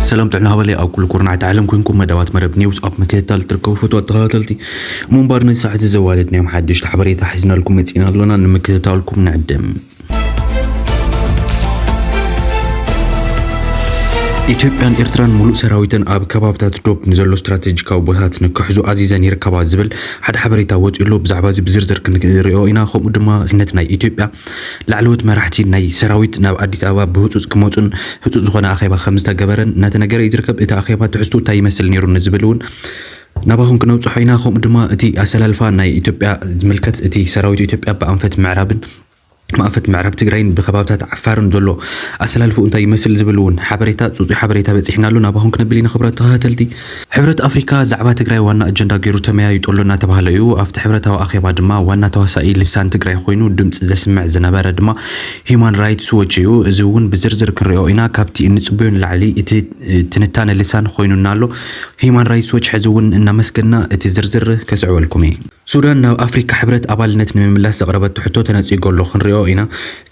ሰላም ጥዕና ሃበለይ ኣብ ኩሉ ኩርናዓት ዓለም ኮንኩም መደባት መረብ ኒውስ ኣብ ምክትታል ትርከቡ ፈትዋ ተኸታተልቲ። ምንባር ነዚ ሰዓት ዘዋደድናዮም ሓደሽቲ ሓበሬታ ሒዝናልኩም መጺና ኣሎና፣ ንምክትታልኩም ንዕድም። ኢትዮጵያን ኤርትራን ሙሉእ ሰራዊተን ኣብ ከባብታት ዶብ ንዘሎ ስትራቴጂካዊ ቦታታት ንክሕዙ ኣዚዘን ይርከባ ዝብል ሓደ ሓበሬታ ወፂኡ ኣሎ። ብዛዕባ እዚ ብዝርዝር ክንሪኦ ኢና። ከምኡ ድማ ስነት ናይ ኢትዮጵያ ላዕለዎት መራሕቲ ናይ ሰራዊት ናብ ኣዲስ ኣበባ ብህፁፅ ክመፁን ህፁፅ ዝኾነ ኣኼባ ከም ዝተገበረን እናተነገረ እዩ ዝርከብ። እቲ ኣኼባ ትሕዝቱ እንታይ ይመስል ነይሩ ንዝብል እውን ናባኹም ክነብፅሖ ኢና። ከምኡ ድማ እቲ ኣሰላልፋ ናይ ኢትዮጵያ ዝምልከት እቲ ሰራዊት ኢትዮጵያ ብኣንፈት ምዕራብን ማእፈት ምዕራብ ትግራይን ብከባብታት ዓፋርን ዘሎ ኣሰላልፍኡ እንታይ ይመስል ዝብል እውን ሓበሬታ፣ ፅፁይ ሓበሬታ በፂሕና ኣሎ። ናባኹም ክነብል ኢና ክብራት ተኸታተልቲ። ሕብረት ኣፍሪካ ዛዕባ ትግራይ ዋና ኣጀንዳ ገይሩ ተመያይጡ ኣሎ እናተባሃለ እዩ። ኣብቲ ሕብረታዊ ኣኼባ ድማ ዋና ተዋሳኢ ልሳን ትግራይ ኮይኑ ድምፂ ዘስምዕ ዝነበረ ድማ ሂዩማን ራይትስ ዎች እዩ። እዚ እውን ብዝርዝር ክንሪኦ ኢና። ካብቲ እንፅበዮ ንላዕሊ እቲ ትንታነ ልሳን ኮይኑና ኣሎ። ሂዩማን ራይትስ ዎች ሕዚ እውን እናመስገና እቲ ዝርዝር ከስዕበልኩም እየ። ሱዳን ናብ ኣፍሪካ ሕብረት ኣባልነት ንምምላስ ዘቕረበቶ ሕቶ ተነፂጎ ኣሎ ክንሪኦ ኢና።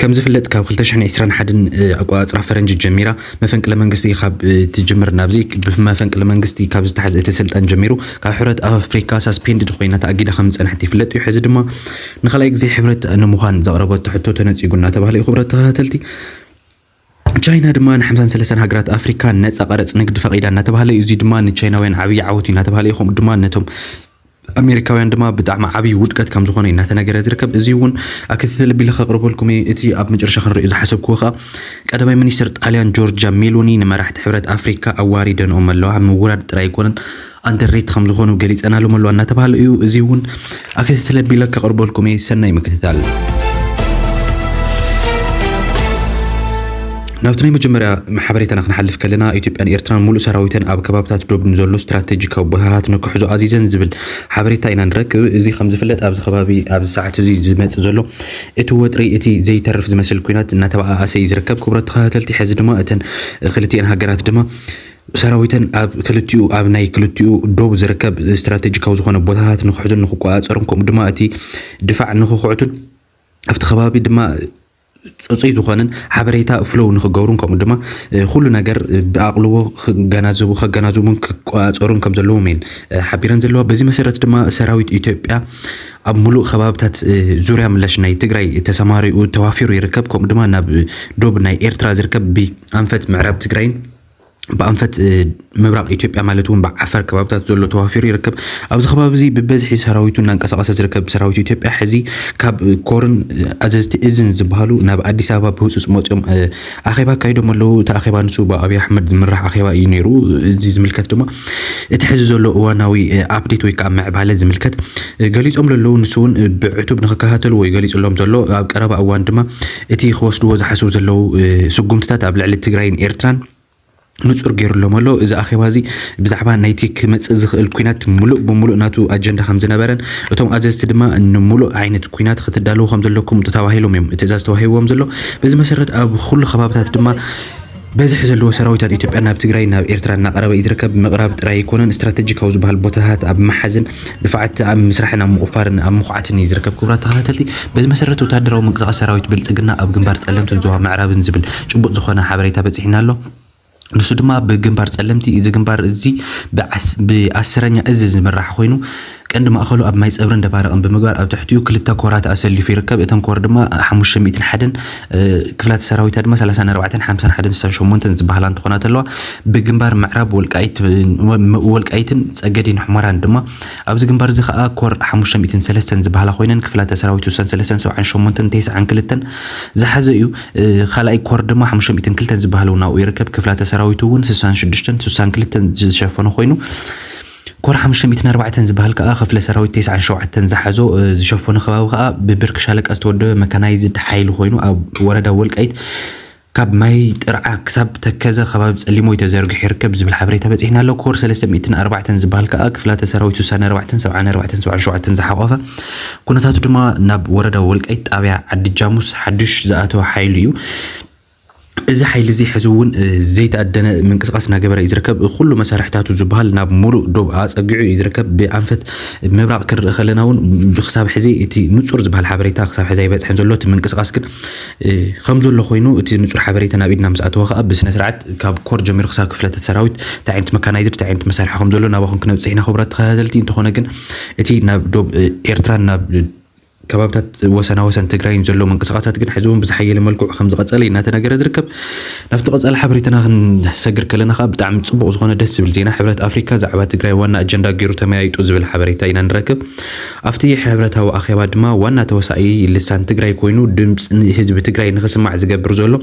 ከም ዝፍለጥ ካብ ክልተ ሽሕን ዕስራን ሓደን ኣቆፃፅራ ፈረንጂ ጀሚራ መፈንቅለ መንግስቲ ካብ ትጅምር ናብዚ ብመፈንቅለ መንግስቲ ካብ ዝተሓዘ እቲ ስልጣን ጀሚሩ ካብ ሕብረት ኣፍሪካ ሳስፔንድድ ኮይና ተኣጊዳ ከም ዝፀንሐት ይፍለጥ እዩ። ሕዚ ድማ ንኻልኣይ ግዜ ሕብረት ንምዃን ዘቕረበቶ ሕቶ ተነፂጉ እናተባህለ እዩ። ክብረት ተኸታተልቲ፣ ቻይና ድማ ን ሓምሳን ሰለስተን ሃገራት ኣፍሪካ ነፃ ቀረፅ ንግዲ ፈቒዳ እናተባህለ እዩ። እዚ ድማ ንቻይናውያን ዓብዪ ዓወት እዩ እናተባህለ እዩ። ከምኡ ድማ ነቶም ኣሜሪካውያን ድማ ብጣዕሚ ዓብዪ ውድቀት ከም ዝኾነ እዩ እናተነገረ ዝርከብ። እዚ እውን ኣክትትል ኣቢለ ከቕርበልኩም እየ። እቲ ኣብ መጨረሻ ክንሪኦ ዝሓሰብክዎ ከዓ ቀዳማይ ሚኒስትር ጣልያን ጆርጃ ሜሎኒ ንመራሕቲ ሕብረት ኣፍሪካ ኣዋሪደንኦም ኣለዋ። ምውራድ ጥራይ ኣይኮነን፣ ኣንደርሬት ከም ዝኾኑ ገሊፀናሎም ኣለዋ እናተባህለ እዩ። እዚ እውን ኣክትትል ኣቢለ ከቕርበልኩም እየ። ሰናይ ምክትታል። ናብቲ ናይ መጀመርያ ሓበሬታና ክንሓልፍ ከለና፣ ኢትዮጵያን ኤርትራን ሙሉእ ሰራዊተን ኣብ ከባብታት ዶብ ንዘሎ ስትራቴጂካዊ ቦታታት ንክሕዙ ኣዚዘን ዝብል ሓበሬታ ኢና ንረክብ። እዚ ከም ዝፍለጥ ኣብዚ ከባቢ ኣብዚ ሰዓት እዚ ዝመጽእ ዘሎ እቲ ወጥሪ እቲ ዘይተርፍ ዝመስል ኩናት እናተባኣሰ እዩ ዝርከብ። ክቡራት ተኸታተልቲ፣ ሕዚ ድማ እተን ክልቲኤን ሃገራት ድማ ሰራዊተን ኣብ ክልቲኡ ኣብ ናይ ክልቲኡ ዶብ ዝርከብ ስትራቴጂካዊ ዝኾነ ቦታታት ንክሕዙን ንክቆጻጸሩን ከምኡ ድማ እቲ ድፋዕ ንክክዕቱን ኣብቲ ከባቢ ድማ ፅፁይ ዝኾነን ሓበሬታ ፍሎው ንክገብሩን ከምኡ ድማ ኩሉ ነገር ብኣቕልቦ ክገናዘቡ ከገናዝቡን ክቆፃፀሩን ከም ዘለዎም እየን ሓቢረን ዘለዋ። በዚ መሰረት ድማ ሰራዊት ኢትዮጵያ ኣብ ሙሉእ ከባብታት ዙርያ ምላሽ ናይ ትግራይ ተሰማሪኡ ተዋፊሩ ይርከብ። ከምኡ ድማ ናብ ዶብ ናይ ኤርትራ ዝርከብ ብኣንፈት ምዕራብ ትግራይን ብኣንፈት ምብራቕ ኢትዮጵያ ማለት እውን ብዓፈር ከባብታት ዘሎ ተዋፊሩ ይርከብ። ኣብዚ ከባቢ እዚ ብበዝሒ ሰራዊቱ እናንቀሳቐሰ ዝርከብ ሰራዊት ኢትዮጵያ ሕዚ ካብ ኮርን ኣዘዝቲ እዝን ዝበሃሉ ናብ ኣዲስ ኣበባ ብህፁፅ መፅኦም ኣኼባ ኣካይዶም ኣለዉ። እቲ ኣኼባ ንሱ ብኣብይ ኣሕመድ ዝምራሕ ኣኼባ እዩ ነይሩ። እዚ ዝምልከት ድማ እቲ ሕዚ ዘሎ እዋናዊ ኣፕዴት ወይ ከዓ ምዕባለ ዝምልከት ገሊፆም ለለዉ ንሱ እውን ብዕቱብ ንክከታተልዎ እዩ ገሊፁሎም ዘሎ። ኣብ ቀረባ እዋን ድማ እቲ ክወስድዎ ዝሓስቡ ዘለዉ ስጉምትታት ኣብ ልዕሊ ትግራይን ኤርትራን ንፁር ገይሩሎም ኣሎ። እዚ ኣኼባ እዚ ብዛዕባ ናይቲ ክመፅእ ዝኽእል ኩናት ሙሉእ ብሙሉእ ናቱ ኣጀንዳ ከም ዝነበረን እቶም ኣዘዝቲ ድማ ንሙሉእ ዓይነት ኩናት ክትዳለዉ ከም ዘለኩም ተባሂሎም እዮም ትእዛዝ ተዋሂብዎም ዘሎ። በዚ መሰረት ኣብ ኩሉ ከባብታት ድማ በዝሒ ዘለዎ ሰራዊታት ኢትዮጵያ ናብ ትግራይ ናብ ኤርትራ እናቐረበ እዩ ዝርከብ። ምቕራብ ጥራይ ኣይኮነን፣ ስትራቴጂካዊ ዝበሃል ቦታታት ኣብ ምሓዝን ድፋዓት ኣብ ምስራሕን ኣብ ምቑፋርን ኣብ ምኹዓትን እዩ ዝርከብ። ክቡራት ተኸታተልቲ፣ በዚ መሰረት ወታደራዊ ምንቅስቃስ ሰራዊት ብልፅግና ኣብ ግንባር ጸለምትን ዞባ ምዕራብን ዝብል ጭቡጥ ዝኾነ ሓበሬታ በፂሕና ኣሎ። ንሱ ድማ ብግንባር ጸለምቲ፣ እዚ ግንባር እዚ ብዓስ-፣ ብኣስረኛ እዝ ዝምራሕ ኮይኑ ቀንዲ ማእኸሉ ኣብ ማይ ጸብርን ደባርቕን ብምግባር ኣብ ትሕቲኡ ክልተ ኮራት ኣሰሊፉ ይርከብ። እተን ኮር ድማ ሓሙሽተ ሚእትን ሓደን፣ እ፣ ክፍላተ ሰራዊታ ድማ ሰላሳን ኣርባዕተን ሓምሳን ሓደን ስሳን ሸሞንተን ዝበሃላ እንትኾና ተለዋ ብግንባር ምዕራብ ወልቃይት፣ ወልቃይትን ጸገዴን ሑመራን ድማ ኣብዚ ግንባር እዚ ከኣ ኮር ሓሙሽተ ሚእትን ሰለስተን ዝበሃላ ኮይነን ክፍላተ ሰራዊት ስሳን ሰለስተን ሰብዓን ሸሞንተን ተስዓን ክልተን ዝሓዘ እዩ። እ፣ ካልኣይ ኮር ድማ ሓሙሽተ ሚእትን ክልተን ዝበሃል እውን ኣብኡ ይርከብ። ክፍላተ ሰራዊቱ እውን ስሳን ሽዱሽተን ስሳን ክልተን ዝሸፈኑ ኮይኑ፣ ኮር ሓሙሽተ ሚእትን ኣርባዕተን ዝበሃል ከኣ ክፍለ ሰራዊት ተስዓን ሸውዓተን ዝሓዞ፣ እ፣ ዝሸፈኑ ከባቢ ከኣ ብብርኪ ሻለቃ ዝተወደበ መካናይዝድ ሓይሊ ኮይኑ፣ ኣብ ወረዳ ወልቃይት ካብ ማይ ጥርዓ ክሳብ ተከዘ ከባቢ ጸሊሞይ ተዘርጊሑ ይርከብ ዝብል ሓበሬታ በጺሕና ኣሎ። ኮር ሰለስተ ሚእትን ኣርባዕተን ዝበሃል ከኣ ክፍላተ ሰራዊት ስሳን ኣርባዕተን ሰብዓን ኣርባዕተን ሰብዓን ሸውዓተን ዝሓቆፈ ኩነታቱ ድማ ናብ ወረዳ ወልቃይት ጣብያ ዓዲ ጃሙስ ሓዱሽ ዝኣተወ ሓይሊ እዩ። እዚ ሓይሊ እዚ ሕዚ እውን ዘይተኣደነ ምንቅስቃስ እናገበረ እዩ ዝርከብ። ኩሉ መሳርሕታቱ ዝበሃል ናብ ሙሉእ ዶብ ኣፀጊዑ እዩ ዝርከብ። ብኣንፈት ምብራቕ ክንርኢ ከለና እውን ክሳብ ሕዚ እቲ ንፁር ዝበሃል ሓበሬታ ክሳብ ሕዚ ኣይበፅሐን ዘሎ። እቲ ምንቅስቃስ ግን ከም ዘሎ ኮይኑ፣ እቲ ንፁር ሓበሬታ ናብ ኢድና ምስ ኣተወ ከዓ ብስነ ስርዓት ካብ ኮር ጀሚሩ ክሳብ ክፍለተ ሰራዊት እንታይ ዓይነት መካናይዝድ እንታይ ዓይነት መሳርሒ ከም ዘሎ ናባኹም ክነብፅሕ ኢና ክቡራት ተኸታተልቲ። እንተኾነ ግን እቲ ናብ ዶብ ኤርትራን ናብ ከባብታት ወሰና ወሰን ትግራይን ዘሎ ምንቅስቃሳት ግን ሕዚ እውን ብዝሓየለ መልክዑ ከም ዝቐፀለ እናተነገረ ዝርከብ። ናብቲ ቀፃሊ ሓበሬታና ክንሰግር ከለና ከዓ ብጣዕሚ ፅቡቅ ዝኾነ ደስ ዝብል ዜና፣ ሕብረት ኣፍሪካ ዛዕባ ትግራይ ዋና ኣጀንዳ ገይሩ ተመያይጡ ዝብል ሓበሬታ ኢና ንረክብ። ኣብቲ ሕብረታዊ ኣኼባ ድማ ዋና ተወሳኢ ልሳን ትግራይ ኮይኑ ድምፂ ህዝቢ ትግራይ ንክስማዕ ዝገብር ዘሎ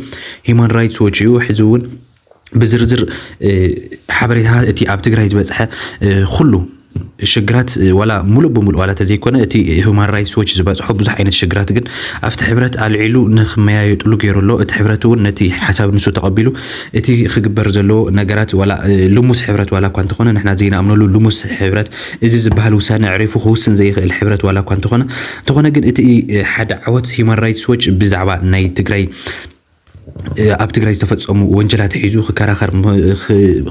ሂማን ራይትስ ዎች እዩ። ሕዚ እውን ብዝርዝር ሓበሬታ እቲ ኣብ ትግራይ ዝበፅሐ ኩሉ ሽግራት ዋላ ሙሉእ ብሙሉእ ዋላ ተዘይኮነ እቲ ሁማን ራይትስ ዎች ዝበፅሖ ብዙሕ ዓይነት ሽግራት ግን ኣብቲ ሕብረት ኣልዒሉ ንክመያየጥሉ ገይሩ ኣሎ። እቲ ሕብረት እውን ነቲ ሓሳብ ንሱ ተቐቢሉ እቲ ክግበር ዘለዎ ነገራት ዋላ ልሙስ ሕብረት ዋላ እኳ እንተኾነ ንሕና ዘይንኣምነሉ ልሙስ ሕብረት እዚ ዝበሃል ውሳነ ዕሪፉ ክውስን ዘይኽእል ሕብረት ዋላ እኳ እንተኾነ እንተኾነ ግን እቲ ሓደ ዓወት ሂማን ራይትስ ዎች ብዛዕባ ናይ ትግራይ ኣብ ትግራይ ዝተፈፀሙ ወንጀላት ሒዙ ክከራኸር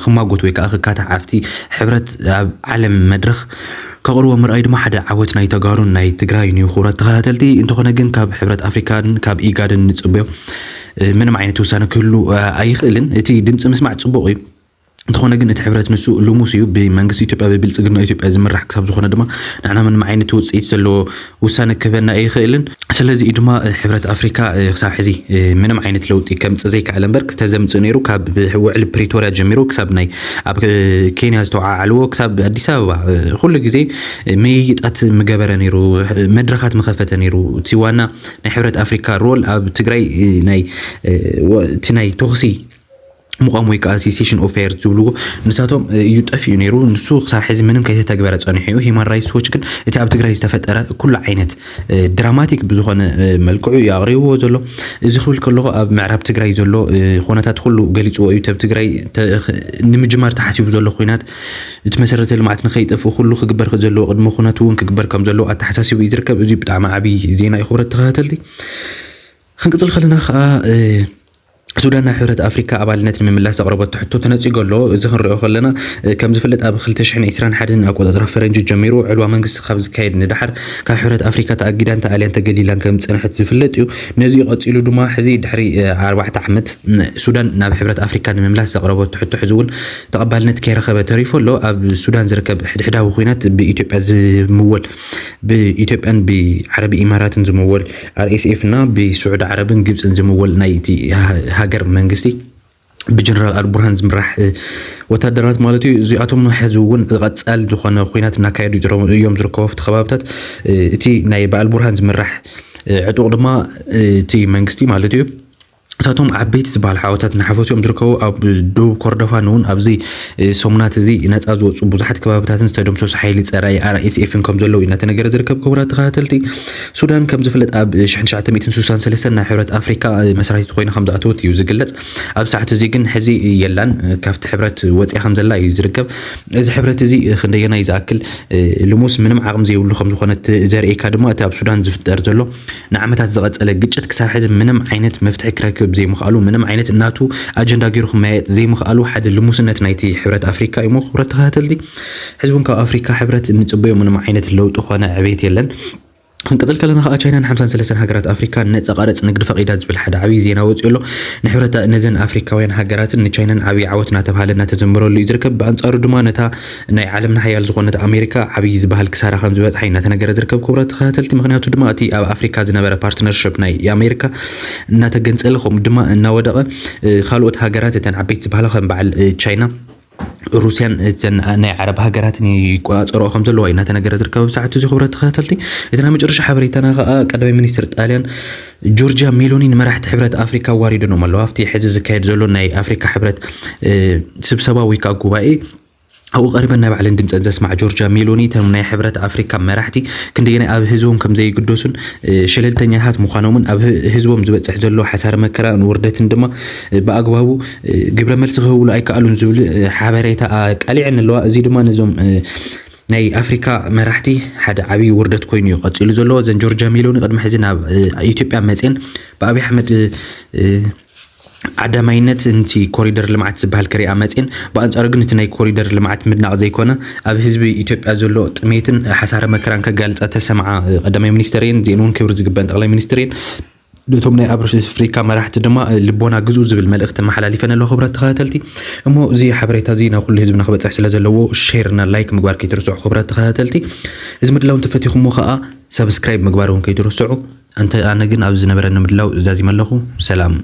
ክማጎት ወይ ከዓ ክካታዕ ኣብቲ ሕብረት ኣብ ዓለም መድረክ ከቕርቦ ምርኣይ ድማ ሓደ ዓወት ናይ ተጋሩን ናይ ትግራይን እዩ። ክቡራት ተኸታተልቲ እንተኾነ ግን ካብ ሕብረት ኣፍሪካን ካብ ኢጋድን ንፅበዮ ምንም ዓይነት ውሳነ ክህሉ ኣይኽእልን። እቲ ድምፂ ምስማዕ ፅቡቕ እዩ። እንተኾነ ግን እቲ ሕብረት ንሱ ልሙስ እዩ። ብመንግስቲ ኢትዮጵያ ብብልፅግና ኢትዮጵያ ዝምራሕ ክሳብ ዝኾነ ድማ ንሕና ምንም ዓይነት ውፅኢት ዘለዎ ውሳነ ክህበና ኣይኽእልን። ስለዚ እዩ ድማ ሕብረት ኣፍሪካ ክሳብ ሕዚ ምንም ዓይነት ለውጢ ከምፅእ ዘይከኣለ እምበር ተዘምፅእ ነይሩ። ካብ ውዕሊ ፕሪቶርያ ጀሚሩ ክሳብ ናይ ኣብ ኬንያ ዝተወዓዓልዎ ክሳብ ኣዲስ ኣበባ ኩሉ ግዜ ምይይጣት ምገበረ ነይሩ፣ መድረኻት ምኸፈተ ነይሩ። እቲ ዋና ናይ ሕብረት ኣፍሪካ ሮል ኣብ ትግራይ ናይ እቲ ናይ ተኹሲ ምቋም ወይ ከዓ ሲሴሽን ኦፍ ፋየር ዝብልዎ ንሳቶም እዩ ጠፊኡ ነይሩ። ንሱ ክሳብ ሕዚ ምንም ከይተተግበረ ፀኒሑ እዩ። ሂማን ራይትስ ዎች ግን እቲ ኣብ ትግራይ ዝተፈጠረ ኩሉ ዓይነት ድራማቲክ ብዝኾነ መልክዑ እዩ ኣቕሪብዎ ዘሎ። እዚ ክብል ከለኹ ኣብ ምዕራብ ትግራይ ዘሎ ኩነታት ኩሉ ገሊፅዎ እዩ። ኣብ ትግራይ ንምጅማር ተሓሲቡ ዘሎ ኩናት እቲ መሰረተ ልምዓት ንከይጠፍእ ኩሉ ክግበር ዘለዎ ቅድመ ኩነት እውን ክግበር ከም ዘለዎ ኣተሓሳሲቡ እዩ ዝርከብ። እዚ ብጣዕሚ ዓብዪ ዜና እዩ ክቡራት ተኸታተልቲ። ክንቅፅል ከለና ከዓ ሱዳን ናብ ሕብረት ኣፍሪካ ኣባልነት ንምምላስ ዘቕረበቶ ሕቶ ተነፂጉ ኣሎ። እዚ ክንሪኦ ከለና ከም ዝፍለጥ ኣብ ክልተ ሽሕን ዕስራን ሓደን ኣቆፃፅራ ፈረንጂ ጀሚሩ ዕልዋ መንግስቲ ካብ ዝካየድ ንደሓር ካብ ሕብረት ኣፍሪካ ተኣጊዳን ተኣልያን ተገሊላን ከም ዝፀንሐት ዝፍለጥ እዩ። ነዚኡ ቀፂሉ ድማ ሕዚ ድሕሪ ኣርባዕተ ዓመት ሱዳን ናብ ሕብረት ኣፍሪካ ንምምላስ ዘቕረበቶ ሕቶ ሕዚ እውን ተቐባልነት ከይረኸበ ተሪፉ ኣሎ። ኣብ ሱዳን ዝርከብ ሕድሕዳዊ ኩናት ብኢትዮጵያ ዝምወል ብኢትዮጵያን ብዓረብ ኢማራትን ዝምወል ኣር ኤስ ኤፍ እና ብስዑዲ ዓረብን ግብፅን ዝምወል ናይ እቲ ሃገር መንግስቲ ብጀነራል ኣልቡርሃን ዝምራሕ ወታደራት ማለት እዩ። እዚኣቶም ሕዚ እውን ቀፃል ዝኾነ ኩናት እናካየዱ እዮም ዝርከቡ ኣብቲ ከባብታት። እቲ ናይ ብኣልቡርሃን ዝምራሕ ዕጡቕ ድማ እቲ መንግስቲ ማለት እዩ እሳቶም ዓበይቲ ዝበሃል ሓወታት እናሓፈሱ እዮም ዝርከቡ። ኣብ ደቡብ ኮርዶፋን እውን ኣብዚ ሰሙናት እዚ ነፃ ዝወፁ ብዙሓት ከባብታትን ዝተደምሰሱ ሓይሊ ፀራይ ኣር ኤስ ኤፍን ከም ዘለዉ እናተነገረ ዝርከብ። ክቡራት ተኸታተልቲ፣ ሱዳን ከም ዝፍለጥ ኣብ ሽሕን ትሽዓተ ሚእትን ስሳን ሰለስተን ናብ ሕብረት ኣፍሪካ መስራቲት ኮይና ከም ዝኣተወት እዩ ዝግለፅ። ኣብ ሰዓት እዚ ግን ሕዚ የላን፣ ካብቲ ሕብረት ወፂኣ ከም ዘላ እዩ ዝርከብ። እዚ ሕብረት እዚ ክንደየናይ ዝኣክል ልሙስ ምንም ዓቕሚ ዘይብሉ ከም ዝኾነ ዘርእየካ ድማ እቲ ኣብ ሱዳን ዝፍጠር ዘሎ ንዓመታት ዝቐጸለ ግጭት ክሳብ ሕዚ ምንም ዓይነት መፍትሒ ክረክብ ዘይምኽኣሉ፣ ምንም ዓይነት እናቱ ኣጀንዳ ገይሩ ክመያየጥ ዘይምኽኣሉ ሓደ ልሙስነት ናይቲ ሕብረት ኣፍሪካ እዩ። ክቡራት ተኸታተልቲ፣ ሕዚ እውን ካብ ኣፍሪካ ሕብረት እንጽበዮ ምንም ዓይነት ለውጢ ኮነ ዕቤት የለን። ክንቅጽል ከለና ከዓ ቻይና ንሓምሳን ሰለስተን ሃገራት ኣፍሪካ ነፃ ቀረፅ ንግዲ ፈቒዳ ዝብል ሓደ ዓብዪ ዜና ወፂኡ ኣሎ። ንሕብረት ነዘን ኣፍሪካውያን ሃገራትን ንቻይናን ዓብዪ ዓወት እናተባሃለ እናተዘምረሉ እዩ ዝርከብ። ብኣንፃሩ ድማ ነታ ናይ ዓለምና ሓያል ዝኾነት ኣሜሪካ ዓብዪ ዝበሃል ክሳራ ከም ዝበፅሓ እናተነገረ ዝርከብ። ክቡራት ተኸታተልቲ፣ ምክንያቱ ድማ እቲ ኣብ ኣፍሪካ ዝነበረ ፓርትነርሽፕ ናይ ኣሜሪካ እናተገንፀለ ከምኡ ድማ እናወደቐ ካልኦት ሃገራት እተን ዓበይቲ ዝበሃላ ከም በዓል ቻይና ሩስያን እተን ናይ ዓረብ ሃገራትን ይቆፃፀረኦ ከም ዘለዋ እዩ እናተነገረ ዝርከብ። ኣብ ሰዓት እዚ ክቡራት ተኸታተልቲ፣ እቲ ናይ መጨረሻ ሓበሬታና ከዓ ቀዳማይ ሚኒስትር ጣልያን ጆርጂያ ሜሎኒ ንመራሕቲ ሕብረት ኣፍሪካ ኣዋሪዶም ኣለዉ። ኣብቲ ሕዚ ዝካየድ ዘሎ ናይ ኣፍሪካ ሕብረት ስብሰባ ወይ ከዓ ጉባኤ ኣብኡ ቀሪበን ናይ ባዕለን ድምፀን ዘስማዕ ጆርጂያ ሜሎኒ እቶም ናይ ሕብረት ኣፍሪካ መራሕቲ ክንደየናይ ኣብ ህዝቦም ከም ዘይግደሱን ሸለልተኛታት ምዃኖምን ኣብ ህዝቦም ዝበፅሕ ዘሎ ሓሳረ መከራን ውርደትን ድማ ብኣግባቡ ግብረ መልሲ ክህብሉ ኣይከኣሉን ዝብል ሓበሬታ ኣቃሊዐን ኣለዋ። እዚ ድማ ነዞም ናይ ኣፍሪካ መራሕቲ ሓደ ዓብዪ ውርደት ኮይኑ እዩ ቀፂሉ ዘሎ። እዘን ጆርጂያ ሜሎኒ ቅድሚ ሕዚ ናብ ኢትዮጵያ መፅየን ብኣብይ ኣሕመድ ዓዳማይነት ነቲ ኮሪደር ልምዓት ዝበሃል ክሪኣ መፅን፣ ብኣንፃሩ ግን እቲ ናይ ኮሪደር ልምዓት ምድናቕ ዘይኮነ ኣብ ህዝቢ ኢትዮጵያ ዘሎ ጥሜትን ሓሳረ መከራን ከጋልፃ ተሰምዓ ቀዳማይ ሚኒስተር እየን። እዚአን እውን ክብሪ ዝግበን ጠቕላይ ሚኒስትር እየን። ነቶም ናይ ኣፍሪካ መራሕቲ ድማ ልቦና ግዙ ዝብል መልእኽቲ መሓላሊፈን ኣለኹ። ክብረት ተኸታተልቲ፣ እሞ እዚ ሓበሬታ እዚ ናብ ኩሉ ህዝብና ክበፅሕ ስለ ዘለዎ ሼር እና ላይክ ምግባር ከይትርስዑ። ክብረት ተኸታተልቲ፣ እዚ ምድላው እንተፈቲኹሞ ከዓ ሰብስክራይብ ምግባር እውን ከይትርስዑ። ኣነ ግን ኣብ ዝነበረኒ ምድላው ዛዚመ ኣለኹ። ሰላም።